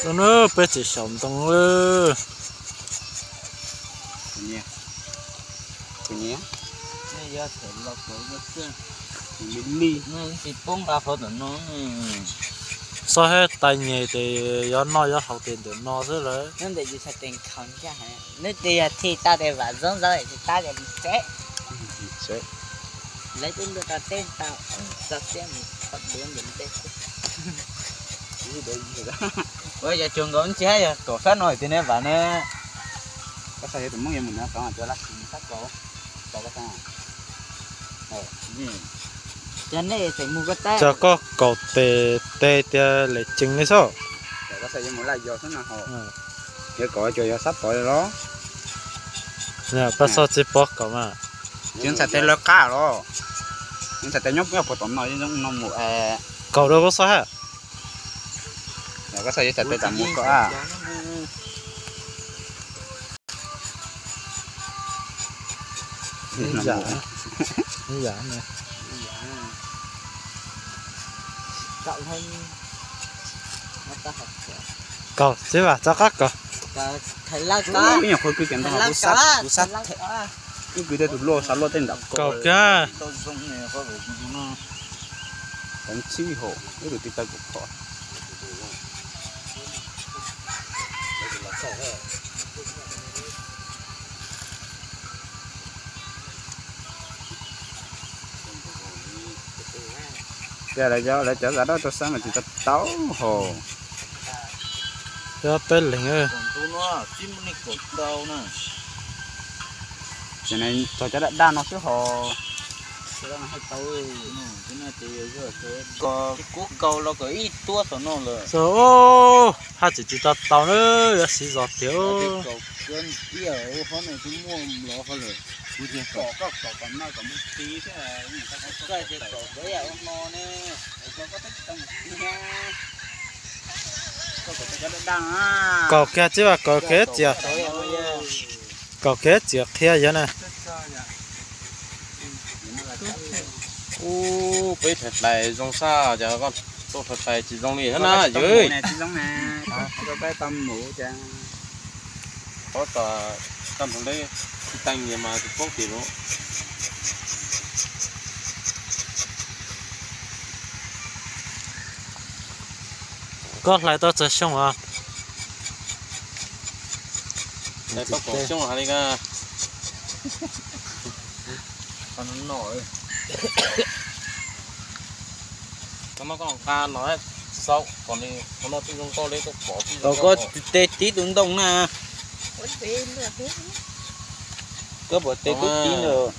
Tus no peb tseem xyaum ntoo lawm. Li, tsis poob nqa qhov tom no. Xob hab tais nyem ces yuav noj yuav haus ces ntawm no xwb lawm. Neb tes yog thim tau tes vam zoo zoo tsis tab tes tsev. Lawv twb ntuj tau teb tau txog siab mus qhov duav ntawm ntej. Ua yog cuag nkaus ntsis hab yog kaum sab no tias neb vam na. Koj xav yuav tus Hmoob yuav mus na, tov cov laj tsis sab kaum. Cov nej tseem mus ko teb. Cov koj kaum tes tes tias lem ceev li xwb. Koj xav yuav mus laj yog xwb na ho. Yuav kaum cuag yog sab tod los. Pab Xob tsis pom kaum mas. Yus ntxhais tes lawv qab los. Yus ntxhais tes nyob puag tom no, no mus. Kaum rau Pab Xob hab. Koj xav yuav ntxhais tes tas mus kaum a. Kaum tsis vam txog qab kaum. Ib nyuag qhov kws kiag ntawd kuv sab, kuv sab, ib kws tej tus luaj sab luaj tej nram kaum kiag. Tau txhib hauv ib tug tij taw kuv pom. Tias lawv cov, lawv cov zam dab rau xab mas tsis tau tau hos. Cov peb leeg. Txog cov daj daj no xwb hos. Kuv kaus los kom ib tuab tom no lawm. Haj tseem tsis tau tau na, yuav siv zog tiag. Kaus kiag ib yam ua qhov no twb muaj los qhov lawm. Kuv tias kom koj kaus kom no kom mus tiv thiab. Koj tias kaus kom ib yam ua no ne, koj twb tsis tau mus tiv. Kaus kiag tsis vam, kaus kiag txias, kaus kiag txias qhia yog na. Ub, peb hlais hlais zoo sab, cas koj tuaj hlais hlais tsis zoo li na yawg. Qhov tas tag nrho leb tsis teej nyias mas tus poob tim lawm. Koj hlais tau txog xyoo os? Hlais tau kaum xyoo hais li koj. Koj muab koj nqa los xaus kom nws, qhov no twb zoo nkauj li, koj pom twb zoo nkauj. Koj tes tib tus ntoo na. Koj pom tes kub tib ntawd.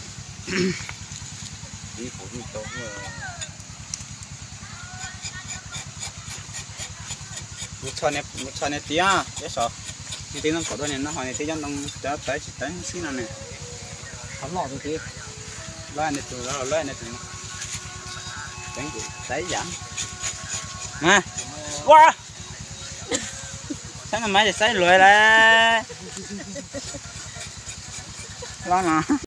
Mus txhos niag tiab, tiab saud, niag tib ntoo kaum dua niag no ho niag tib cov ntoo cov tawv tsis tawv xwb no ne. Loj tus, loj tus, loj tus. Teev kuv tawv yam. Ua, saib no mas saib luag lawm. Loj no.